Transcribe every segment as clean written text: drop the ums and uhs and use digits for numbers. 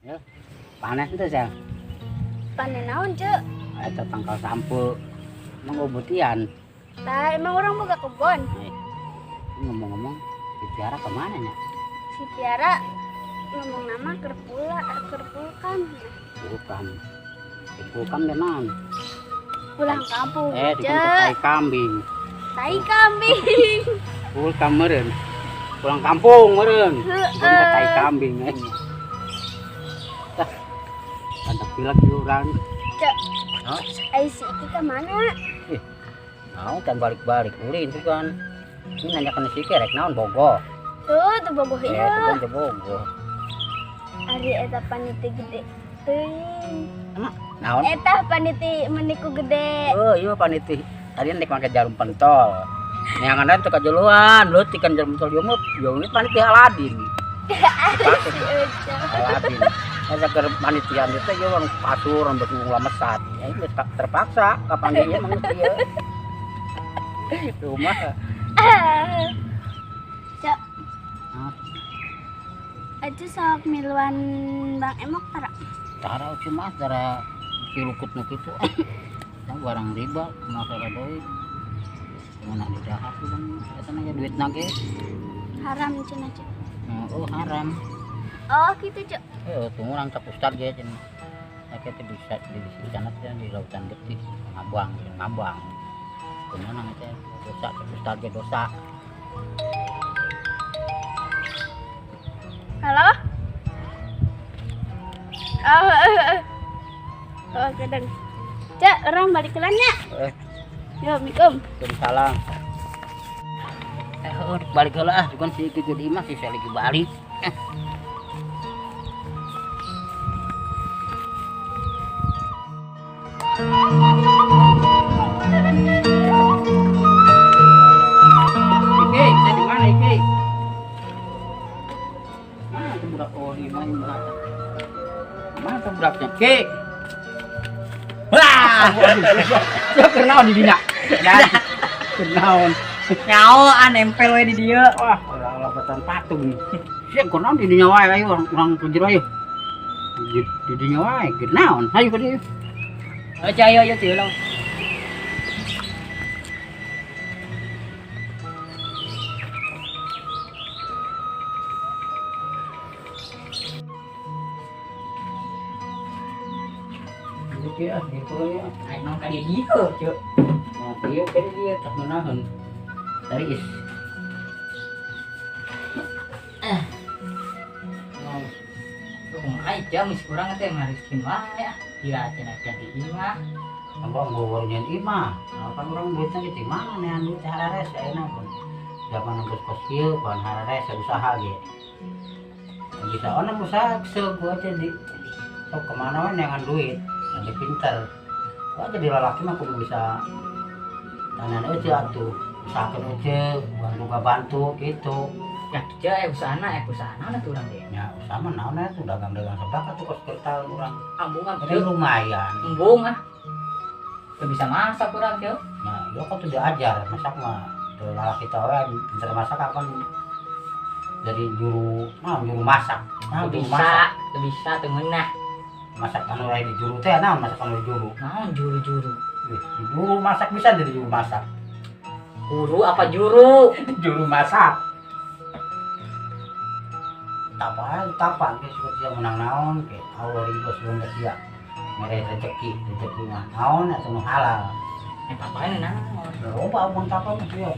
Ya, panen teh sel. Panen naon, Cek? Eta tangkal sampe. Emang obutian. Tah, emang orang boga kebon. Ngomong-ngomong, si Tiara kemana nya? Si Tiara ngomong nama kerpula, kerpulkan. Bukan. Kerpulkan deh naon? Pulang kampung, Cek. Tai kambing. Tai kambing. Pulkam meureun. Pulang kampung meureun. Bukan tai kambing eh. Tah. Ada pilek di urang. Cek. Hah? Ai si Iki ke mana? Naon kan balik-balik ulin tuh kan. Ini nanya ke si Iki rek naon bogo. Tuh, tuh bogoh ieu. Tuh bogoh. Ari eta paniti gede. Teuing. Naon? Eta paniti meniku gede. Oh, iya paniti. Tadi nek make jarum pentol. Neangan teh kajuluan, leutik kan jarum pentol ieu mah, ieu ini paniti Aladin. Aladin. Eta keur panitian teh ieu urang pasur urang beuki lamesat. Ya geus terpaksa kapan ieu mah geus ieu. Rumah. Cak. Aja sok miluan Bang Emok tara. Tara cuma tara kilukut nu kitu. Tah barang riba masalah deui. Mun di dahar tuh kan eta na duitna ge. Haram cenah Cek. Oh haram. Oh gitu Cek. Heuh tuh urang cak ustad ge cenah. Nah, kita bisa di sana teh di lautan getih ngabang, ngabang. Kumaha teh dosa cak ustad ge dosa. Halo? Oh, oh, kadang. Cek, orang balik ke nya. Yo, Assalamualaikum. Waalaikumsalam. Balik heula ah, bukan si Iki di imah si saya lagi balik. Iki, bisa di mana Iki? Mana tuh budak? Oh, ini mana? Mana tuh budaknya? Ki. Wah, siapa kenaon di dinya? Kenaon. Nyawa nempel we di dieu. Wah, ulah batan patung. Siapa kenaon di dinya wae ayo urang kunjir ayo. Di dinya wae kenaon. Ayo ka dieu. Ayo ayo ayo teu lah. Iki ah gitu ya. Aing naon ka dieu Cuk. Nah, ieu ka dieu tak ngeunaheun. Dari is. Nah, kumaha ieu geus urang teh ngariskeun wae ah. Ieu cenah jadi imah. Abang bawa nyen imah. Nah, kan urang duitna ge ti mana nean duit harares ayeuna pun. Zaman geus kos kieu pan harares usaha ge. Bisa ona usaha seuk gua teh di sok kemana we neangan duit. Lebih pinter. Wah jadi lalaki mah kudu bisa tanan eueuh atuh. Usahakeun eueuh, bantu bantu gitu. Ya kieu usahana usahana tuh urang ge. Ya usaha mah naon atuh dagang-dagang sedekah tuh kos kertaun urang. Ambung ah Jadi lumayan. Embung ah. Teu bisa masak urang kieu. Nah, yo kok tuh diajar masak mah. Tuh lalaki teh we pinter masak kapan dari juru, nah juru masak. Nah, juru masak. Teu bisa teu ngeunah. Masak anu lain di juru teh naon masak anu di juru? Naon juru-juru? Wih, di juru masak bisa jadi juru masak. Guru apa juru? Juru masak. Tapa, tapa ge suka sia menang naon ge Allah ridho sebelum ke sia. Mere rezeki, rezeki mah naon atuh nu halal. Tapana naon? Loba abang tapa mah sia.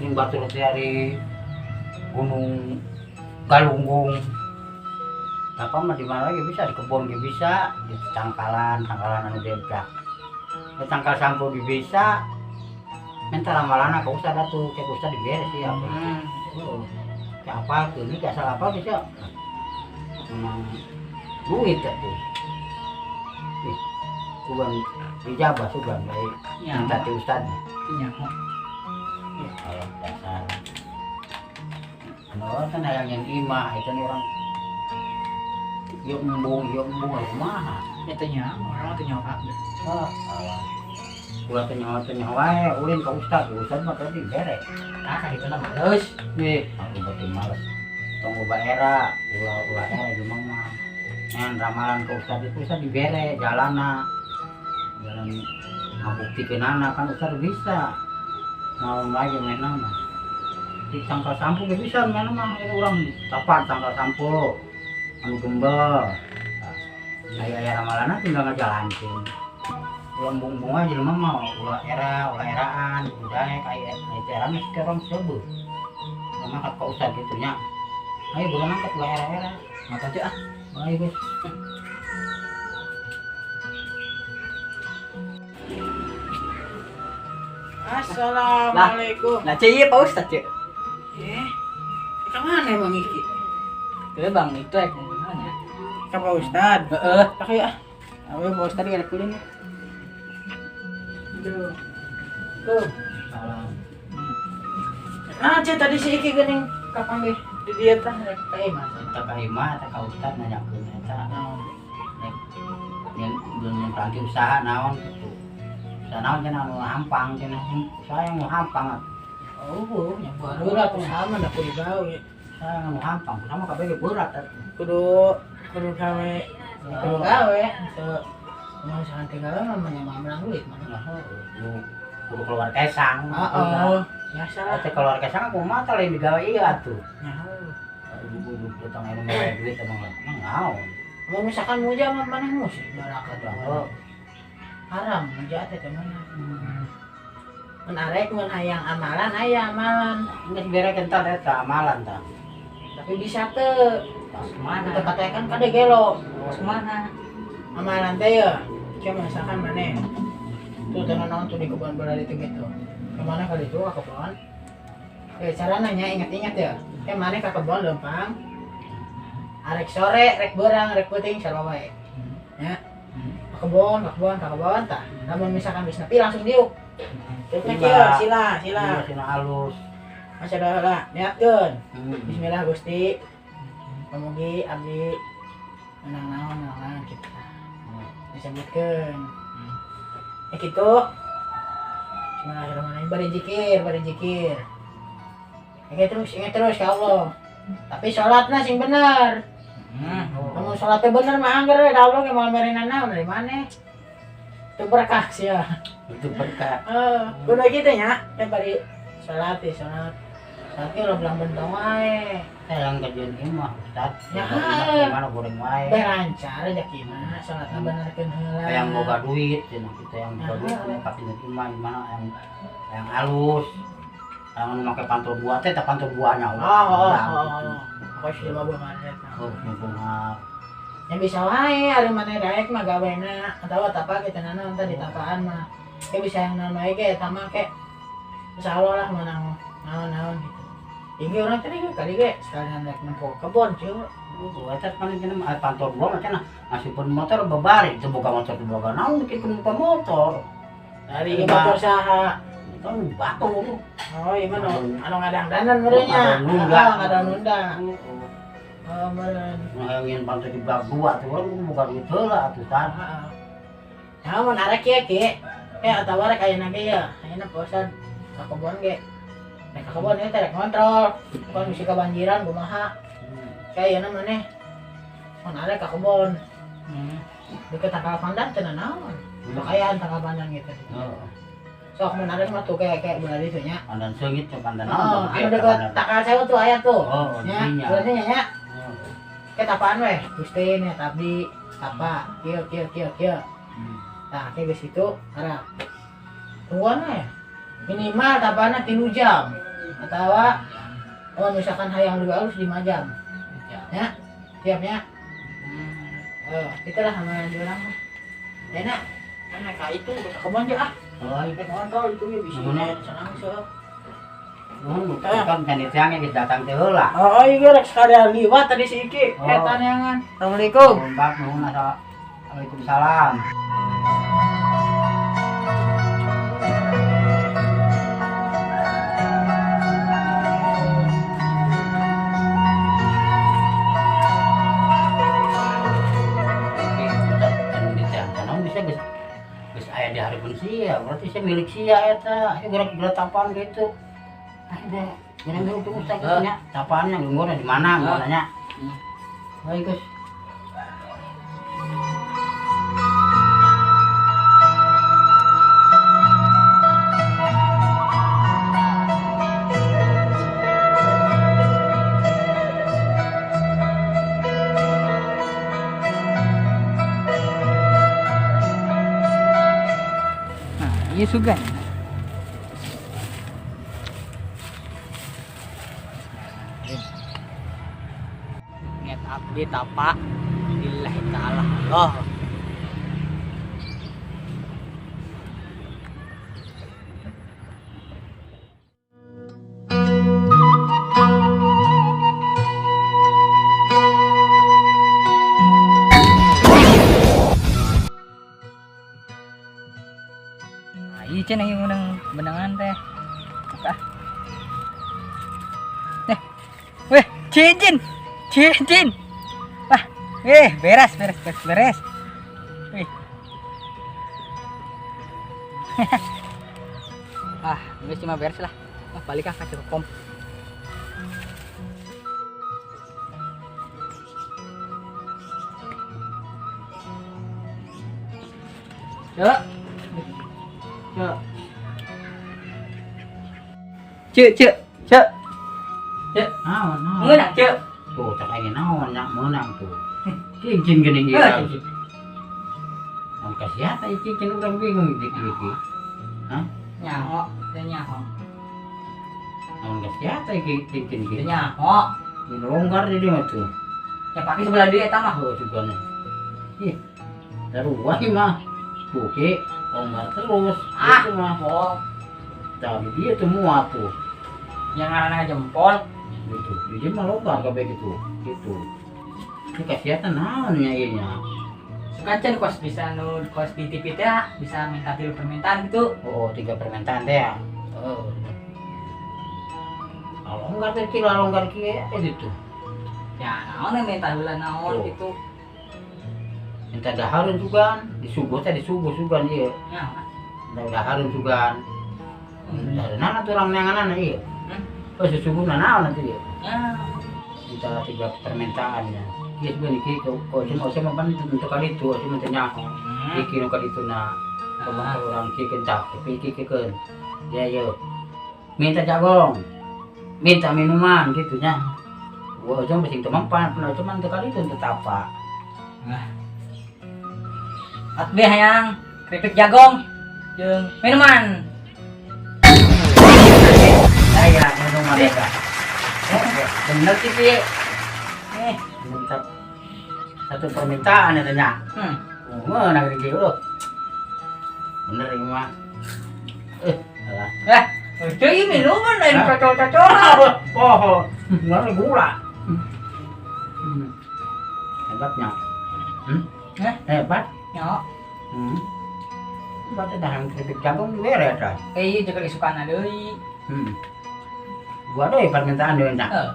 Sing batur teh dari Gunung Galunggung. Tapa mah di mana lagi bisa di kebun ge bisa, di tangkalan, tangkalan anu demprak. Di tangkal sampo ge bisa. Minta ramalanna ka ustad atuh, ka ustad diberes ya. Oh, ka apal teu, ini ka asal apal bisa. Menang duit atuh. Ih, sugan dijabah sugan bae. Minta ti ustad. Nya. Ya, kalau dasar. Anu kan hayang yang imah itu nih orang. Ieu embung kumaha? Eta nya, orang teh nyawa. Ah, alah. Ulah teh nyawa teh nyawa wae, ulin ka ustad, ustad mah tadi beres. Tah, ka ditu mah males. Nih, aku berarti males. Tong loba era, ulah era jelema mah. Ngan ramalan ke ustad itu bisa dibere jalana. Jalan ngabuktikeunana kan ustad bisa. Naon lagi main mah. Di tangkal sampo ge bisa main mah ini urang tapan tangkal sampo. Anu gembel. Aya ramalanna tinggal ngajalankeun. Ulah embung-embung aja jelema mah ulah era, ulah eraan, budaya kayak era mah sekarang seubeuh. Mangkat ka ustad kitu nya. Ayo bukan mangkat ulah era-era. Mata aja ah. Ayo guys. Assalamualaikum. Nah, cek ieu Pak Ustad cek. Ka mana emang iki? Ke Bang itu ek mana? Ka Pak Ustad. Heeh. Pakai ah. Awe Pak Ustad rek kulin. Aduh. Tuh. Salam. Nah, cek tadi si Iki geuning kapanggih di dieu tah rek ka imah. Eta ka imah eta ka ustad nanyakeun eta. Naon? Rek nyen peranti usaha naon kitu. Usaha naon cenah anu hampang cenah. Usaha yang nu hampang. Oh, nya berat usaha mah da kudu gawe. Usaha yang nu hampang sama kabeh ge berat atuh. Kudu gawe. Kudu gawe teu mun usaha teh gawe mah menang duit mah. Kudu keluar kesang. Heeh. Biasa lah. Teh keluar kesang kumaha teh lain digawe ieu atuh. Nya. Ibu-ibu datang anu mere duit emang naon. Mun misalkan muja mah maneh musik barakat. Oh. Haram muja teh teh mana. Mun arek mun hayang amalan aya amalan. Geus berekeun tah eta amalan tah. Tapi bisa teu. Pas mana? Teu katakan kade gelo. Pas mana? Amalan teh ya. Cuma misalkan maneh tuh teu naon tuh di kebun bola itu gitu. Kemana kali itu ke kebun? Cara nanya ingat-ingat ya. Maneh ke kebun lempang. Arek sore, rek berang, rek peuting sarua wae. Ya. Ke kebun, ke kebun, ke kebun tah. Lamun misalkan geus nepi langsung diuk. Diukna kieu, sila, sila. Sila halus. Masih ada heula, niatkeun. Bismillah Gusti. Mugi abdi menang naon naon kitu. Disebutkeun. Ya kitu. Bismillahirrahmanirrahim. Bari zikir, bari zikir. Ingat terus ya Allah. Tapi sholatna sing bener. Kamu sholatnya bener mah angger we da Allah ge moal merena naon dari maneh. Itu berkah sia. Itu berkah. Heeh, kudu kitu nya. Teh bari sholat teh sholat. Tapi ulah belang bentong wae. Yang kerjaan imah Ustad. Ya, gimana goreng wae. Berancar aja gimana sholatna benerkeun heula. Yang boga duit cenah kita yang boga duit tapi imah gimana yang halus. Yang anu make pantol dua teh tah pantol duanya. Oh. Pokoknya sih lima buah mana. Oh, bunga. Ya bisa wae ari maneh daek mah gawena atawa tapa kita nana entar di tapaan mah. Ke bisa yang naon wae ge eta mah ke. Insyaallah lah menang naon-naon gitu. Ini orang tadi kali ge sekalian rek nempo kebon cuy. Eta paling cenah pantol dua mah cenah ngasupkeun motor babari teu boga motor teu boga naon mikirkeun boga motor. Dari motor saha? Kan batu. Oh, iya mah anu ngadangdanan meureunnya. Ngadang nunda. Oh, meureun. Nu hayang pantol di bab dua tuh urang boga duit heula atuh tah. Heeh. Nah, mun arek kieu ki. Atawa rek ayeuna ge ya. Ayeuna bosan ka kebon ge. Rek ka kebon ieu teh rek ngontrol. Kon bisi kabanjiran kumaha. Kayak ayeuna maneh. Mun arek ka kebon. Deket tangkal pandan teu naon. Pakaian tangkal pandan gitu. Heeh. Sok mun arek mah tuh kayak bola ditu nya. Pandan seungit teh pandan naon. Oh, anu deket tangkal sewu tuh aya tuh. Oh, nya. Berarti nya. Kayak tapaan weh, Gusti nya abdi tapa kieu kieu kieu kieu. Nah, kayak geus itu harap. Tungguan we. Minimal tapana 3 jam. Atawa oh misalkan hayang lebih halus 5 jam. Ya. Siap ya. Itulah amalan diorang mah. Enak. Enak ka itu ke kebon je ah. Oh, rek ngontrol itu ya bisa senang sok. Nuhun kan kanitiang geus datang teh heula. Oh, iya rek sekalian liwat tadi si Iki. Eta neangan. Assalamualaikum. Mbak nuhun Waalaikumsalam. Sia, berarti saya milik sia eta. Ayo gerak-gerak tapaan gitu. Ayo gerak-gerak tuh ustaz nya. Tapaannya nggona di mana nggona nya. Baik, Gus. Iya sugan. Net update apa? Lillahi ta'ala. Allah. Iya cenah ieu menang benangan teh. Ah. Weh, cincin. Cincin. Wah, beres beres beres beres. Wih. Ah, geus cuma beres lah. Ah, balik ah ka Cekokom. Cek. Cek. Cek, cek, cek. Cek. Naon, naon. Meunang, cek. Tuh, cak aing naon nya meunang tuh. Cincin geuning ieu. Eh, cincin. Mun ka siapa ieu cincin urang bingung di iki. Hah? Nyaho, teu nyaho. Naon ka siapa iki cincin iki? Teu nyaho. Ini longgar di dia tuh. Ya pakai sebelah dia eta mah. Oh, sugana. Ih. Daruah mah. Buke longgar terus. Ah, Itu mah. bohong. Tapi dia tuh muat tuh. Yang ngaranna jempol. Gitu. Dia mah longgar kabeh gitu. Gitu. Ini kasihan naon nya ieu nya. Suka can kos bisa nu kos di TV teh bisa minta tilu permintaan gitu. Oh, 3 permintaan teh ya. Oh. Longgar teh kira longgar kieu gitu. Ya naon yang minta heula naon Oh. gitu. Minta dahareun sugan, disuguh teh disuguh sugan ieu. Ya. Minta dahareun sugan. Dahareunana tuh urang neanganana ieu. Hmm? Oh, susuguhna naon atuh ieu? Ya. Minta 3 permintaannya. Ieu sebenarnya iki kok cuma cuma pan untuk kali itu, cuma teh nyaho. Iki nu kali itu na. Kumaha urang kieu keun tah, tapi iki keun. Ya ieu. Minta jagong. Minta minuman gitu nya. Gua aja mesti teu mempan, pernah cuman teu kali itu teu tapa. Nah. Abdi hayang keripik jagong jeung minuman. Saya minuman eta. Bener sih, Pi. Minta satu permintaan eta nya. Oh, nah gede loh. Bener ini mah. Alah. Itu ini minuman lain Hah? cocol-cocol. Oh, nggak gula. Hebatnya. Hah? Hebat. Ya. Hebat dah keripik jagung beres dah. Iya juga isukan deui. Gua deui permintaan deui nya. Heeh.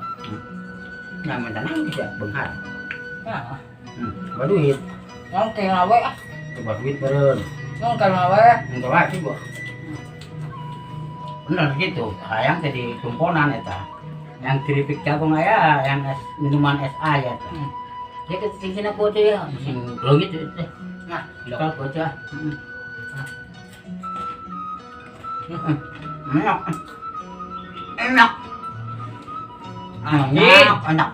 Nah, minta nangis ya, benghar. Nah. Gua duit. Yang kayak ngawe ah. Coba duit beureun. Yang kayak ngawe. Enggak wae sih gua. Bener gitu, hayang teh di tumponan eta. Yang keripik jagung aya, yang es, minuman es aya eta. Dia ke cincin aku teh ya, sing leungit teh. Nah, lokal bocah. Enak. Enak. Asin. Enak, enak.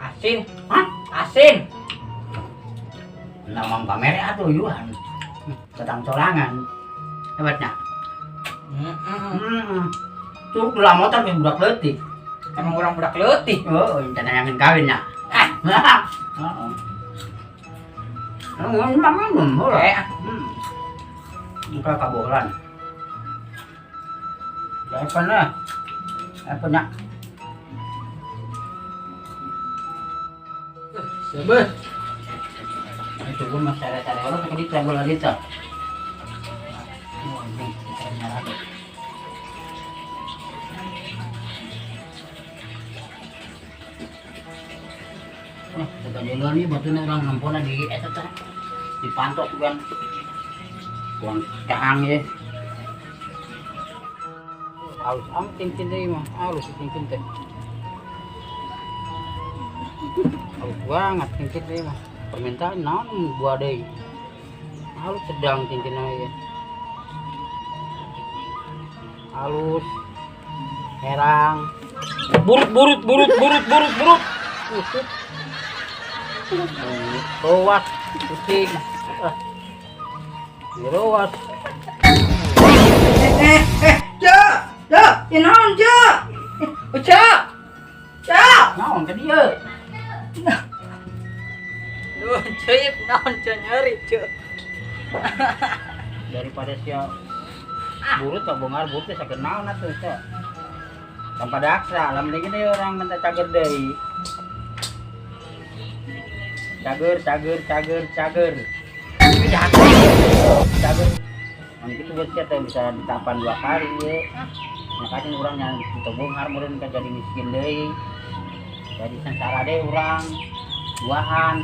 Asin. Hah? Asin. Nah, mang pamer atuh yuhan. Datang sorangan. Hebatnya. Tuh ulah motor ke budak leutik. Emang orang budak leutik. Oh, rencana yang kawin nya. Ah. Heeh. Minum, minum, boleh. Oke. Muka kabolan. Apa lah? Apa nak? Sebet. Itu pun mas cari-cari orang pakai dita bola dita. Oh, ini kita nyara. Wah, kita jalan nih batunya orang nempona di eta teh. Dipantok juga. Buang caang ya. Halus amat cincin teh mah, halus cincin teh. Halus banget cincin teh mah. Permintaan naon gua deui. Halus sedang cincin aja. Halus. Herang. Burut burut burut burut burut burut. Usut. Rowas kucing. Ah. Rowas. Cek, cek, ya naon cek? Cek, cek. Naon ka dieu? Duh, cek, naon cek nyeri cek. Daripada sia burut atau beunghar burut teh sageur naon atuh teh. Tanpa daksa, lamun gini orang minta cager deui. Cager, cager, cager, cager. Cager. Mun kitu geus sia teh bisa ditapan dua kali ye. Makanya urang yang teu beunghar meureun kan jadi miskin deui. Jadi sengsara deui urang. Duaan.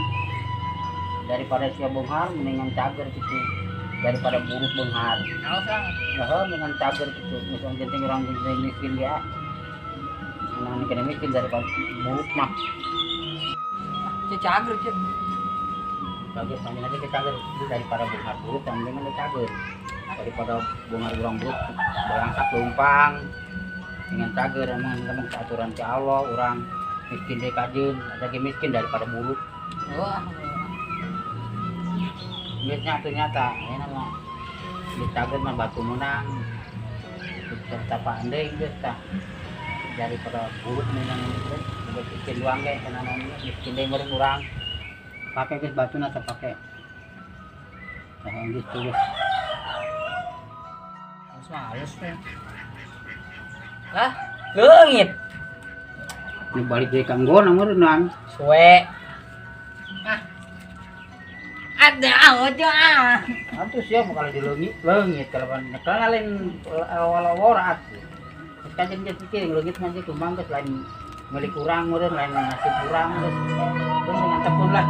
Daripada sia beunghar mendingan cager gitu. Daripada buruk beunghar. Naon sang? Heeh, dengan cager gitu. Misalnya penting orang penting miskin ya. Nah, ini kena miskin daripada buruk mah. Cek cager cek. Cager panjang aja ke cager itu daripada beunghar buruk yang mendingan dia cager. Daripada beunghar urang buruk balangsak leumpang. Dengan cager emang emang aturan ke Allah orang miskin deh kajeun, ada ge miskin daripada buruk. Wah. Duitnya tuh nyata, ini mah di cager mah batu menang. Tetap deui geus tah. Daripada buruk menang itu, geus miskin doang ge kana naon miskin deui meureun urang. Pakai geus batuna teh pake. Tah geus tuh geus. Halus mah halus nih. Lah, leungit. Ini balik deui ka nggon meureun. Suwe. Ah. Ada aja ah. Atuh siap kalau dileungit, leungit kalau nyekel lain awal-awal atuh. Geus kajen geus pikir leungit mah geus kumbang geus lain milik urang meureun lain nasib urang geus. Geus dengan tepun lah.